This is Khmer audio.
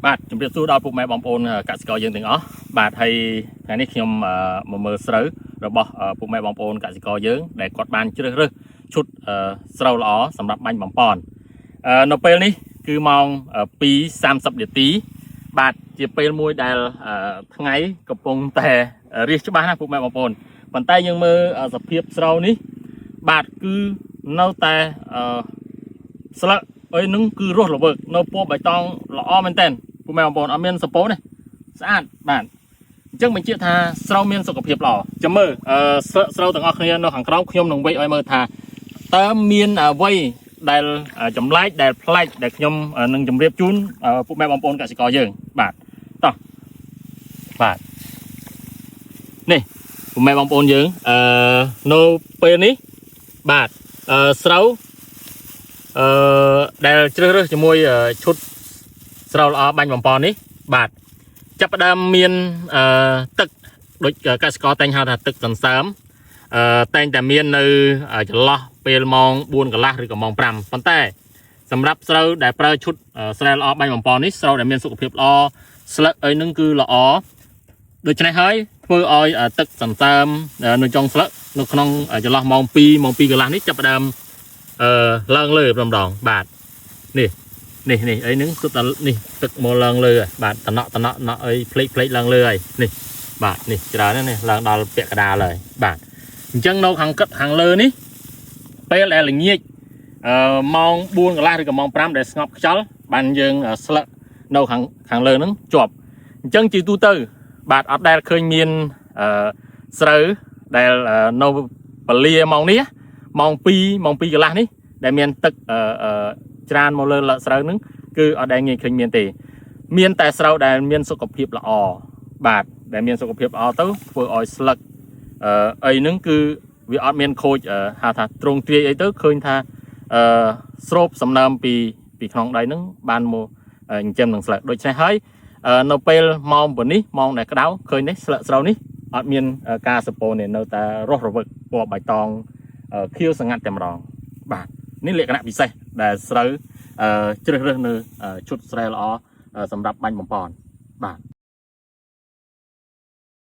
បាទជំរាបសួរដល់ពុកម៉ែបងប្អូនកសិករយើងទាំងអស់បាទហើយថ្ងៃនេះខ្ញុំមកមើលស្រូវរបស់ពុកម៉ែបងប្អូនកសិករយើងដែលគាត់បានជ្រើសរើសឈុតស្រូវល្អសម្រាប់បាញ់បំប៉ននៅពេលនេះគឺម៉ោង2:30នាទីបាទជាពេលមួយដែលថ្ងៃកំពុងតែរះច្បាស់ណាស់ពុកម៉ែបងប្អូនប៉ុន្តែយើងមើលសភាពស្រូវនេះបាទគឺនៅតែស្លឹកអីនឹងគឺរស់រវើកនៅពណ៌បៃតងល្អមែនតើ ពុកម៉ែបងប្អូនអត់មានសពោទេស្អាតបាទអញ្ចឹងបញ្ជាក់ថាស្រូវមានសុខភាពល្អចាំមើលអឺស្លឹកស្រូវទាំងអស់គ្នានៅខាងក្រោមខ្ញុំនឹងវេចឲ្យមើលថាតើមានអ្វីដែលចម្លែកដែលប្លែកដែលខ្ញុំនឹងជម្រាបជូនពុកម៉ែបងប្អូនកសិករយើងបាទតោះបាទនេះពុកម៉ែបងប្អូនយើងនៅពេលនេះបាទស្រូវដែលជ្រើសរើសជាមួយឈុត ស្រូវល្អបាញ់បំពន់នេះបាទចាប់ផ្ដើមមានទឹកដូចកសិករតែងហៅថាទឹកសន្សើមតែងតែមាននៅចន្លោះពេលម៉ោង4កន្លះឬក៏ម៉ោង5ប៉ុន្តែសម្រាប់ស្រូវដែលប្រើឈុតស្រែល្អបាញ់បំពន់នេះស្រូវដែលមានសុខភាពល្អស្លឹកអីហ្នឹងគឺល្អដូច្នេះហើយធ្វើឲ្យទឹកសន្សើមនៅចុងស្លឹកនៅក្នុងចន្លោះម៉ោង2ម៉ោង2កន្លះនេះចាប់ផ្ដើមឡើងលើម្ដងបាទនេះ នេះនេះអីហ្នឹងសុទ្ធតែនេះទឹកមកឡើងលើហើយបាទតំណក់តំណក់ណក់អីផ្លេកផ្លេកឡើងលើហើយនេះបាទនេះច្រើនណាស់នេះឡើងដល់ពាក់កណ្ដាលហើយបាទអញ្ចឹងនៅខាងកឹតខាងលើនេះពេលដែលល្ងាចម៉ោង4កន្លះឬក៏ម៉ោង5ដែលស្ងប់ខ្យល់បានយើងស្លឹកនៅខាងខាងលើហ្នឹងជាប់អញ្ចឹងជាទូទៅបាទអត់ដែលឃើញមានស្រូវដែលនៅពលាម៉ោងនេះម៉ោង2ម៉ោង2កន្លះនេះដែលមានទឹកអឺអឺ ច្រានមកលើស្រូវហ្នឹងគឺអត់ដែលងាយឃើញមានទេ មានតែស្រូវដែលមានសុខភាពល្អបាទដែលមានសុខភាពល្អទៅធ្វើឲ្យស្លឹកអីហ្នឹងគឺវាអត់មានខូចហៅថាទ្រង់ទ្រាយអីទៅឃើញថាស្រូបសំណើមពីពីក្នុងដៃហ្នឹងបានមកចិញ្ចឹមនឹងស្លឹកដូច្នេះហើយនៅពេលម៉ោងប៉ុនេះម៉ោងដែលក្តៅឃើញនេះស្លឹកស្រូវនេះអត់មានការសពោនេះនៅតែរស់រវើកពណ៌បៃតងខៀវស្ងាត់តែម្ដងបាទនេះលក្ខណៈពិសេសដែលស្រូវជ្រើសរើសនៅឈុតស្រែល្អសម្រាប់បាញ់បំពន់បាទ។